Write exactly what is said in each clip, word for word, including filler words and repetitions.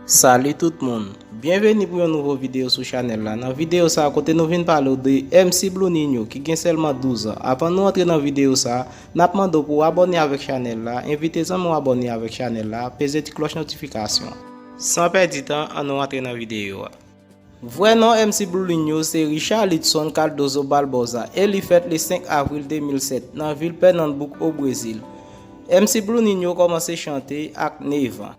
Salut tout moun! Byenveni pou yon nouvo videyo sou chanèl la. Nan videyo sa a, kote nou vin pale w de M C Blue Ninho, ki gen sèlman douz an. Avan nou antre nan videyo sa a, n ap mande w pou w abòne avèk chanèl la, envite zanmi w abòne avèk chanèl la, peze ti klòch notifikasyon. San pèdi tan, ann nou antre nan videyo a. Vrè non M C Blue Ninho se Richarlison Cardoso Barbosa e li fèt le senk avril de mil sèt nan vil Pernambuco, o Brezil. M C Blue Ninho kòmanse chante ak nèf an.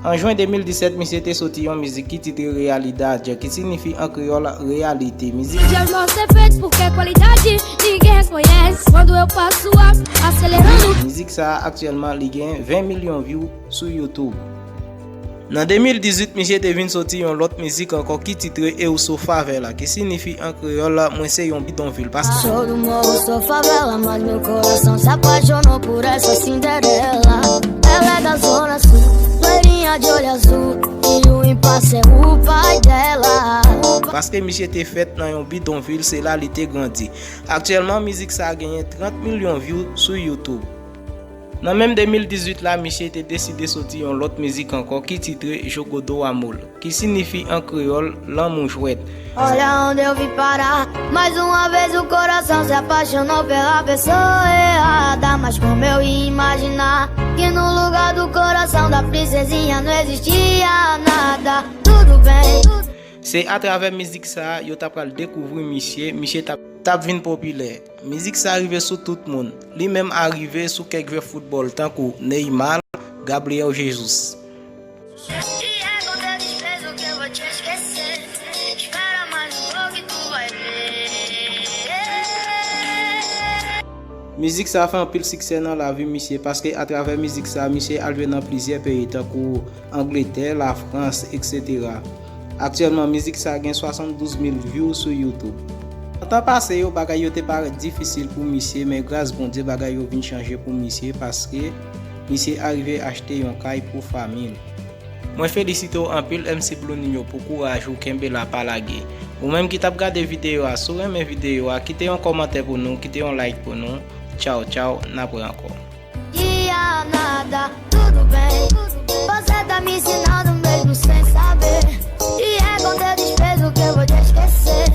An jen de mil disèt, misye te soti yon mizik ki titre Realidade, ki siyifi an kreyòl reyalite. Mizik Esse amor ser feito porque qualidade ninguém reconhece. Quando eu passo a acelerando. Mizik sa a aktyèlman li gen ven milyon view sou YouTube. Nan de mil dizuit, misye te vin soti yon lòt mizik ankò ki titre Eu Sou Favela, ki siyifi an kreyòl Mwen se yon bidonvil. Paske Sou do morro, sou favela, mas meu coração se apaixonou por essa Cinderela. Ela é da zona sul, loirinha de olho azul, e o impasse é o pai dela. Paske misye te fèt nan yon bidonvil, se la li te grandi. Aktyèlman, mizik sa a genyen trant milyon view sou YouTube. Nan menm de mil dizuit la, misye te deside soti yon lòt mizik ankò ki titre Jogo do Amor, ki siyifi an kreyòl Lanmou Jwèt. Olha onde eu vim parar. Mais uma vez o coração se apaixonou pela pessoa errada. Mas como eu ia imaginar que no lugar do coração da princesinha não existia nada? Tudo bem. Se atravè mizik sa a yo ta pral dekouvri misye, misye t ap, t ap vin popilè. Mizik sa rive sou tout moun. Li menm arive sou kèk jwè foutbòl tankou Neymar, Gabriel Jesus. E é com teu desprezo que eu vou te esquecer. Espera mais um pouco e tu vai ver. Mizik sa fè anpil siksè nan lavi misye, paske atravè mizik sa, misye al jwe nan plizyè peyi, tankou Angletè, Lafrans, etsetera. Aktyèlman, mizik sa gen swasanndouz mil view sou YouTube. Nan tan pase yo, bagay yo te parèt difisil pou misye, men gras Bondye, bagay yo vin chanje pou misye, paske misye arive achte yon kay pou fanmi l. Mwen felisite w anpil M C Blue Ninho pou kouraj ou, kenbe la, pa lage. Ou menm ki t ap gade videyo a, si w renmen videyo a, kite yon kòmantè pou nou, kite yon like pou nou. Tchaw, tchaw, n ap wè ankò. Dia nada, tudo bem. Você tá me ensinando mesmo sem saber. E é com teu desprezo que eu vou te esquecer.